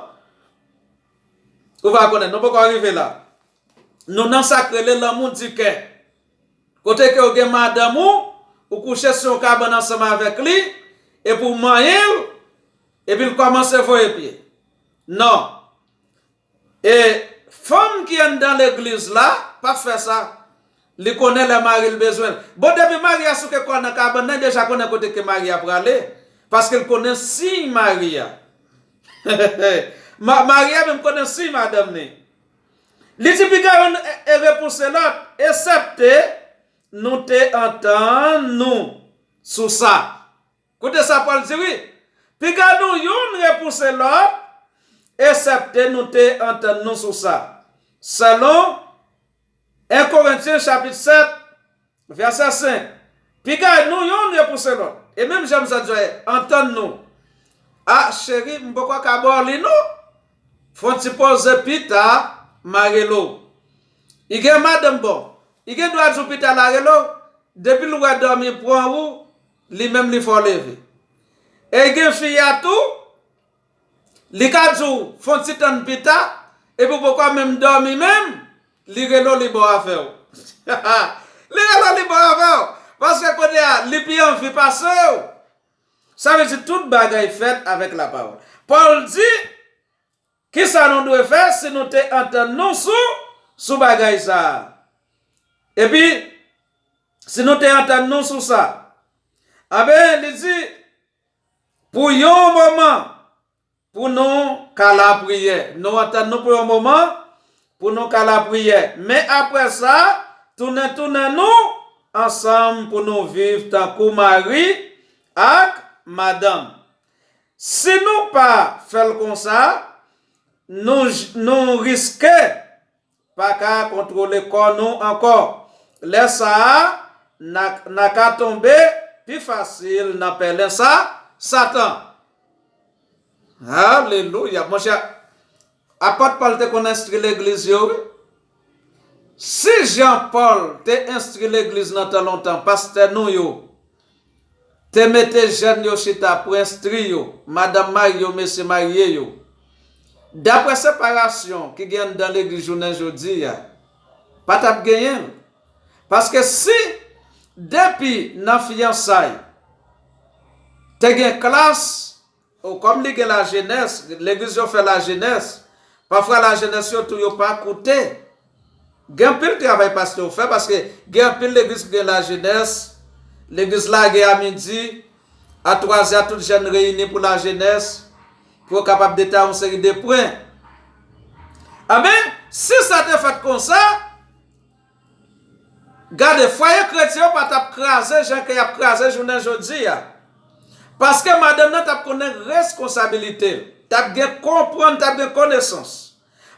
ou va konnen, nou poko rive la. Nou nan sa k rele lanmou di kè. Kote ke w gen madanm ou, ou kouche sou yon kabann ansanm avèk li, epi w manyen l, epi l kòmanse voye pye. Non. E fanm ki anndan legliz la, p ap fè sa. Li konnen lè mari l bezwen l. Bon, depi mari a souke kò l nan kabann nan, li deja konnen kote ke mari a prale. Paske l konnen siy mari a. Ma, mari a menm konnen siy madanm ni. Li di piga youn e, e repouse lòt, esèpte nou te antann nou sou sa. Koute sa Pòl di wi. Piga nou youn repouse lòt, esèpte nou te antann nou sou sa. Selon en Korentyen chapit sèt, vèsè senk. Piga nou youn repouse lòt. E menm jan m sa di w, antann nou. A, cheri, m poko ka ba w li non. Fè yon ti poze pita, m a rele w. Li gen madanm bon. Li gen dwa di w pita, l a rele w. Depi l wè dòmi pran ou, li menm li fè w leve. E gen fi a tou, li ka di w fè yon ti tann pita, epi w poko menm dòmi menm, li rele w, li ba w afè w. Li rele w, li ba w afè w. Paske kounye a, li pi anvi pase w. Sa vle di tout bagay fèt avèk lapawòl. Pòl di, kisa nou dwe fè si nou te antann nou sou, sou bagay sa a? Epi, si nou te antann nou sou sa, anben, li di, pou yon moman, pou nou ka lapriyè. Nou antann nou pou yon moman, pou nou ka lapriyè. Men apre sa, tounen, tounen nou ansanm pou nou viv tankou mari ak madanm. Si nou pa fè l konsa, nou, nou riske pa ka kontwole kò nou ankò. Lè sa a, n a, n a ka tonbe pi fasil nan pèlen sa, Satan. Alelouya. Monchè, apot Pòl te konn enstwi legliz yo, wi. Si jan Pòl te enstwi legliz nan tan lontan, pastè nou yo, te mete jèn yo chita pou enstwi yo, madanm marye yo, mesye marye yo. Daprè separasyon ki gen anndan legliz jounen jodi a, pa t ap genyen l. Paske si depi nan fiyansay te gen klas, o, kòm li gen lajenès, legliz yo fè lajenès, pafwa lajenès yo tou yo pa koute. Gen anpil travay pastè yo fè, paske gen anpil legliz ki gen lajenès, legliz lage a midi, a twa zè tout jèn reyini pou lajenès, pou yo kapab detaye yon seri de pwen. Anben, si sa te fèt konsa, gade, fwaye kretyen yo pa t ap kraze jan ke y ap kraze jounen jodi a. Paske madanm nan t ap konnen responsabilite l, t ap gen konprann, t ap gen konesans.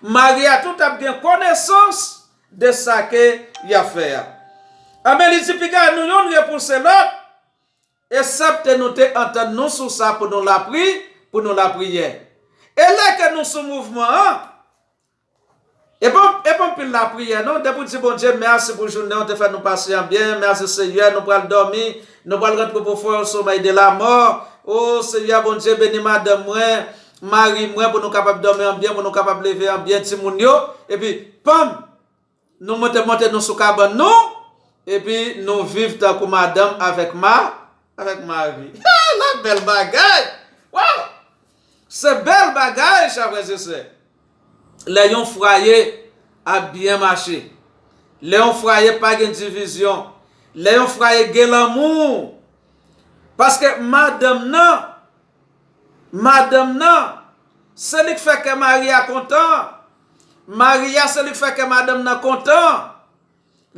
Mari a tou t ap gen konesans de sa ke y ap fè a. Anben, li di, piga nou youn repouse lòt, esèpte nou te antann nou sou sa pou nou lapri, pou nou lapriyè. E lè ke nou sou mouvman an, e pa, e pa anpil lapriyè, non. Depi w di Bondye mèsi pou jounen w te fè nou pase an byen, mèsi Seyè, nou pral dòmi, nou pral rantre pou fè yon somèy de lamò. O Seyè Bondye, beni madanm mwen, mari mwen, pou nou kapab dòmi an byen, pou nou kapab leve an byen, timoun yo. Epi, panm, nou monte, monte nou sou kabann nou, epi nou viv tankou madanm avèk ma, avèk mari. La bèl bagay! Waw! Se bèl bagay, chè frè e sè. Lè yon fwaye ap byen mache, lè yon fwaye pa gen divizyon, lè yon fwaye gen lanmou. Paske madanm nan, madanm nan, se li k fè kè mari a kontan. Mari a se li k fè kè madanm nan kontan.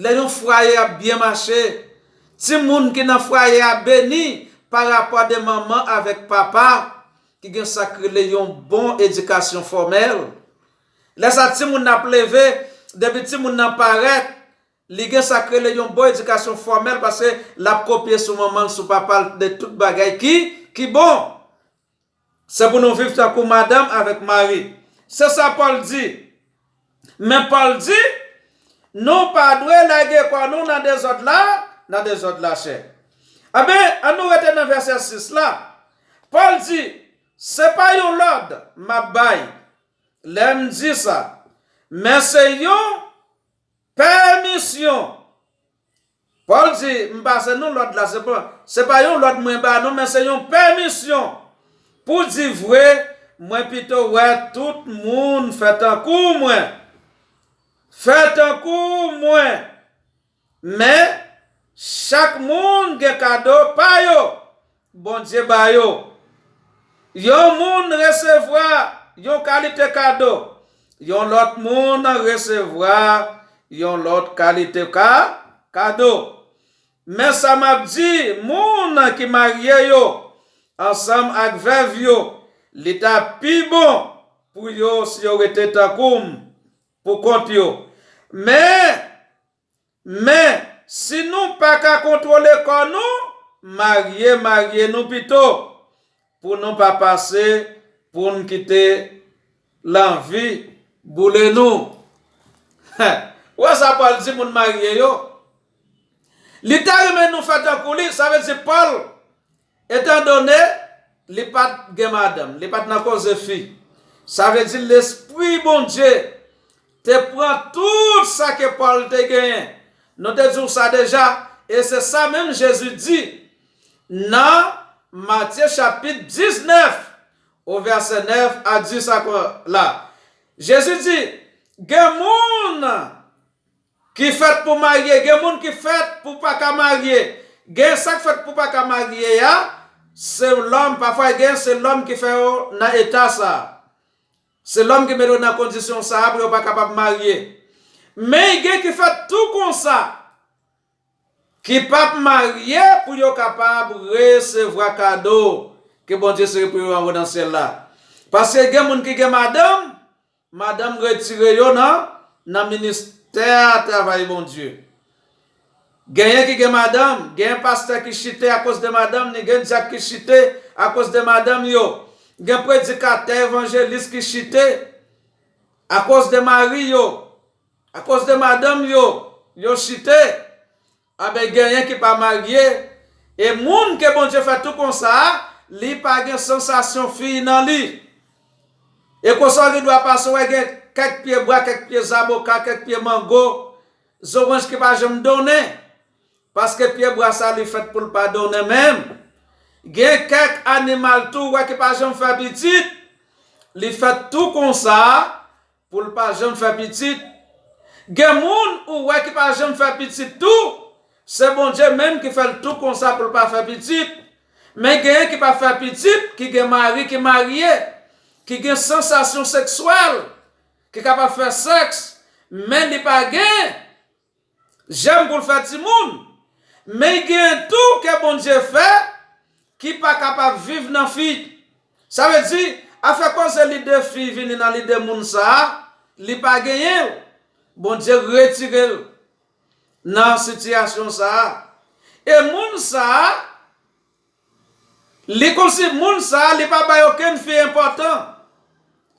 Lè yon fwaye ap byen mache, timoun ki nan fwaye a beni pa rapò de manman avèk papa ki gen sa k rele yon bon edikasyon fòmèl. Lè sa timoun nan ap leve, depi timoun nan parèt, li gen sa k rele yon bon edikasyon fòmèl paske l ap kopye sou manman l, sou papa l, de tout bagay ki, ki bon. Se pou nou viv tankou madanm avèk mari. Se sa Pòl di. Men Pòl di, nou pa dwe lage kò nou nan dezòd la, nan dezòd lachè. Enben, ann nou rete nan vèsè sis la. Pòl di, se pa yon lòd m ap bay lè m di sa, men se yon pèmisyon. Pòl di, m pase nou lòd la, se pa, se pa yon lòd mwen ba nou, men se yon pèmisyon. Pou di vre, mwen pito wè tout moun fè tankou mwen. Fè tankou mwen. Men, chak moun gen kado pa yo. Bondye ba yo. Yon moun resevwa yon kalite kado, yon lòt moun resevwa yon lòt kalite ka, kado. Men sa m ap di moun ki marye yo, ansanm ak vèv yo, li t ap pi bon pou yo si yo rete tankou m, pou kont yo. Men, Men, si nou pa ka kontwole kò nou, marye, marye nou pito, pou nou pa pase, pou n kite lanvi boule nou. Ou wè sa Pòl di moun marye yo? Li ta renmen nou fè tankou li, sa vle di Pòl Etandone li pa t gen madanm, li pa t nan koze fi, sa vle di Lespri Bondye te pran tout sa ke Pòl te genyen. Nou te di w sa deja, e se sa menm Jezi di nan Matye chapit diznèf, o vèsè nèf a dis a kon la. Jezi di, gen moun ki fèt pou marye, gen moun ki fèt pou pa ka marye. Gen sa k fèt pou pa ka marye a, se lòm, pafwa gen se lòm ki fè yo nan eta sa. Se lòm ki mete yo nan kondisyon sa a pou yo pa kapab marye. Men gen ki fèt tou konsa, ki p ap marye pou yo kapab resevwa kado ke Bondye sere pou yo anwo nan syèl la. Paske gen moun ki gen madanm, madanm retire yo nan, nan ministè a travay Bondye. Genyen ki gen madanm, gen pastè ki chite akoz de madanm ni, gen dyak ki chite akoz de madanm yo, gen predikatè, evanjelis ki chite akoz de mari yo, akoz de madanm yo, yo chite. Anben, genyen ki pa marye, e moun ke Bondye fè tou konsa a, li pa gen sansasyon fi nan li. E konsa w gen dwa pase, w wè gen kèk pye bwa, kèk pye zaboka, kèk pye mango, zoranj ki pa janm donnen, paske pye bwa sa li fèt pou l pa donnen menm. Gen kèk animal tou, w wè ki pa janm fè pitit, li fèt tou konsa a, pou l pa janm fè pitit. Gen moun ou wè ki pa janm fè pitit tou, se Bondye menm ki fè l tou konsa pou l pa fè pitit. Men genyen ki pa fè pitit, ki gen mari ki marye, ki gen sansasyon sekswèl, ki kapab fè sèks, men li pa gen jèm pou l fè timoun. Men gen tou ke Bondye fè ki pa kapab viv nan fi. Sa vle di, afè koze lide fi vini nan lide moun sa a, li pa genyen l. Bondye retire l nan sitiyasyon sa a. E moun sa a, li kòmsi moun sa a, li pa bay okenn fi enpòtan.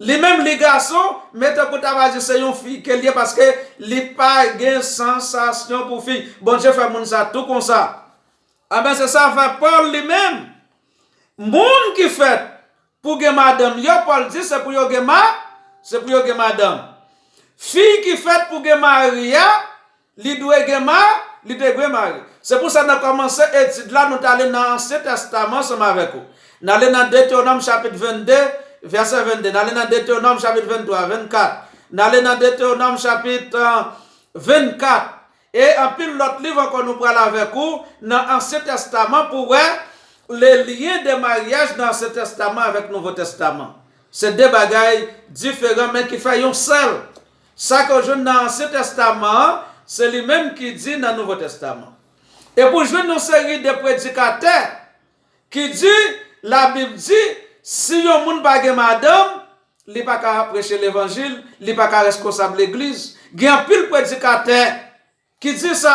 Li menm, li gason, men tankou ta va di se yon fi ke l ye, paske li pa gen sansasyon pou fi. Bondye fè moun sa tou konsa. Anben, se sa fè Pòl li menm. Moun ki fèt pou gen madanm yo, Pòl di se pou yo gen ma, se pou yo gen madanm. Fi ki fèt pou gen mari a, li dwe gen ma, li dwe gen mari. Se pou sa nan kòmanse etid la, nou t ale nan Ansyen Tèstaman ansanm avèk ou. N ale nan Detewonòm chapit vennde, vèsè vennde. N ale nan Detewonòm chapit venntwa, vennkat. N ale nan Detewonòm chapit, euh, vennkat. E anpil lòt liv ankò nou pral avèk ou nan Ansyen Tèstaman pou wè le lyen de maryaj nan Ansyen Tèstaman avèk Nouvo Tèstaman. Se de bagay diferan, men ki fè yon sèl. Sa ke w jwenn nan Ansyen Tèstaman an, se li menm ki di nan Nouvo Tèstaman. Epi w jwenn yon seri de predikatè ki di, Labib di, si yon moun pa gen madanm, li pa ka preche levanjil, li pa ka reskonsab legliz. Gen anpil predikatè ki di sa.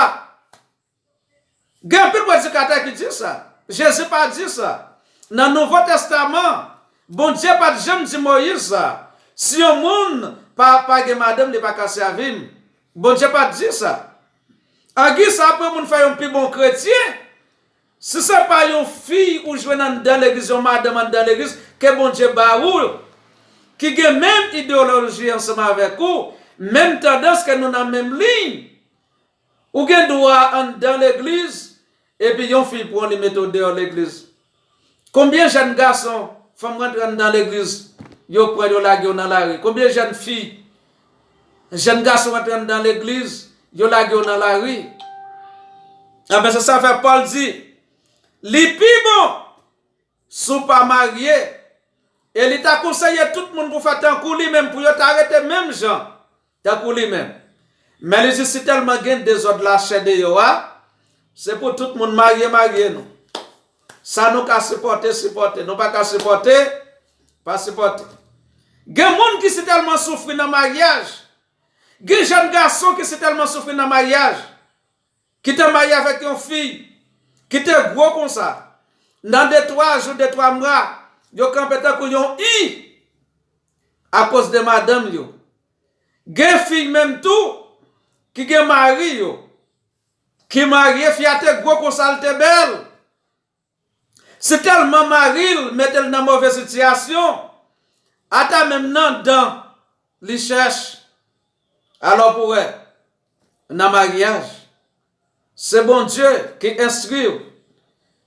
Gen anpil predikatè ki di sa. Jezi pa di sa. Nan Nouvo Tèstaman, Bondye pa t janm di Moyiz sa. Si yon moun pa, pa gen madanm, li pa ka sèvi m. Bondye pa t di sa. Angi sa pou moun fè yon pi bon kretyen. Si se pa yon fi ou jwenn anndan legliz, yon madanm anndan legliz, ke Bondye ba ou, ki gen menm ideyoloji ansanm avèk ou, menm tandans ke nou nan menm liy, ou gen dwa anndan legliz, epi yon fi pran w li mete w deyò legliz. Konbyen jèn gason, fanm rantre anndan legliz, yo pran yo lage yo nan lari? Konbyen jèn fi, jèn gason rantre anndan legliz, yo lage yo nan lari? Enben, se sa fè Pòl di, li pi bon si w pa marye. E li ta konseye tout moun pou fè tankou li menm, pou yo ta rete menm jan, tankou li menm. Men li di, si tèlman gen dezòd lachè deyò a, se pou tout moun marye, marye nou. Sa nou ka sipòte, sipòte. Nou pa ka sipòte, pa sipòte. Gen moun ki si tèlman soufri nan maryaj. Gen jèn gason ki si tèlman soufri nan maryaj. Ki te marye avèk yon fi ki te gwo konsa. Nan de twa jou, de twa mwa, yo kanpe tankou yon i akoz de madanm yo. Gen fi menm tou ki gen mari yo, ki marye, fi a te gwo konsa, l te bèl. Se tèlman mari l mete l nan move sitiyasyon, ata menm nan dan li chèch. Alò pou wè, nan maryaj, se Bondye ki enstri w.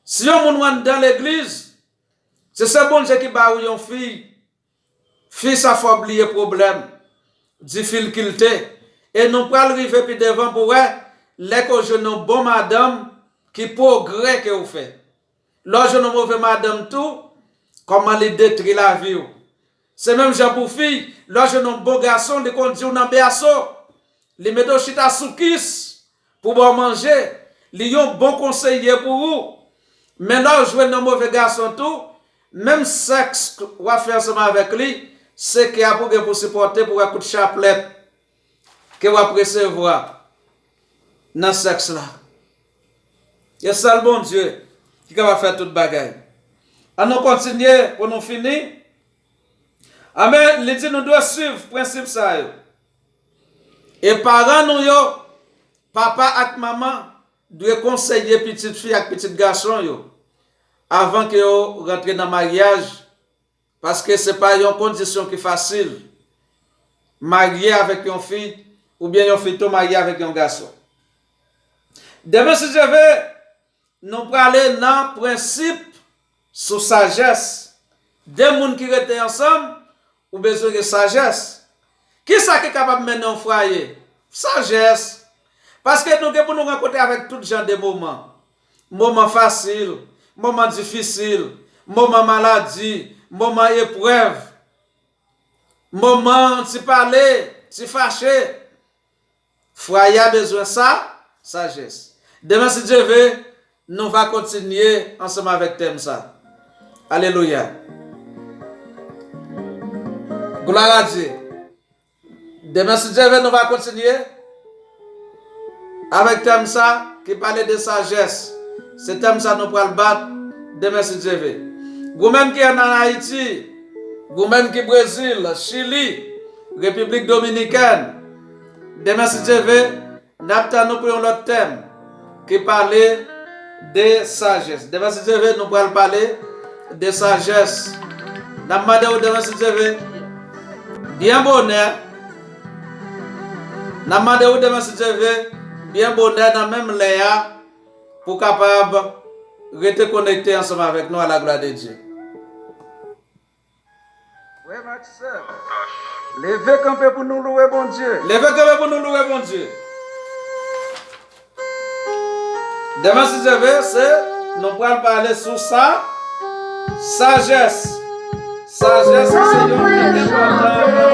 Si yon moun w anndan legliz, se se Bondye ki ba ou yon fi. Fi sa fè w bliye pwoblèm, difikilte. E nou pral rive pi devan pou wè, lè ke w jwenn yon bon madanm, ki pwogrè ke w fè. Lè w jwenn yon move madanm tou, kòman li detwi lavi w. Se menm jan pou fi, lè w jwenn yon bon gason, li konn di w nan bèso. Li mete w chita sou kis pou ba w manje. Li yon bon konseye pou ou. Men lè w jwenn yon move gason tou, menm sèks w ap fè ansanm avèk li, se kè a pou gen pou sipòte pou wè kout chaplèt ke w ap resevwa nan sèks la. E sèl Bondye ki kapab fè tout bagay. Ann nou kontinye pou nou fini. Amèn. Li di nou dwe swiv prensip sa yo. E paran nou yo, papa ak manman, dwe konseye pitit fi ak pitit gason yo avan ke yo rantre nan maryaj, paske se pa yon kondisyon ki fasil marye avèk yon fi, oubyen yon fi tou marye avèk yon gason. Demen, si Dye ve, nou prale nan prensip sou sajès. De moun ki rete ansanm, ou bezwen gen sajès. Kisa ki kapab mennen yon fwaye? Sajès. Paske nou gen pou nou rankontre avèk tout jan de moman. Moman fasil, moman difisil, moman maladi, moman eprèv, moman ti pale, ti fache. Fwaye a bezwen sa, sajès. Demen, si Dye ve, nou va kontinye ansanm avèk tèm sa. Alelouya. Glwa a Dye. Demen, si Dye ve, nou va kontinye avèk tèm sa ki pale de sajès. Se tèm sa nou pral bat demen, si Dye ve. Goumen ki ann Ayiti, goumen ki Brezil, Chili, Repiblik Dominikèn. Demen, si Dye ve, n ap tann nou pou yon lòt tèm ki pale de sajès. Demen, si Dye ve, nou pral pale de sajès. N ap mande w demen, si Dye ve, byen bonè. N ap mande w demen, si Dye ve, byen bonè nan menm lè a, pou w kapab rete konekte ansanm avèk nou, à la gloire de Dieu. Frè m ak sè m, leve kanpe pou nou louwe Bondye. Leve kanpe pou nou louwe Bondye. Demen, si Dye ve, se nou pral pale sou sa, sajès. Sajès se yon tèm enpòtan.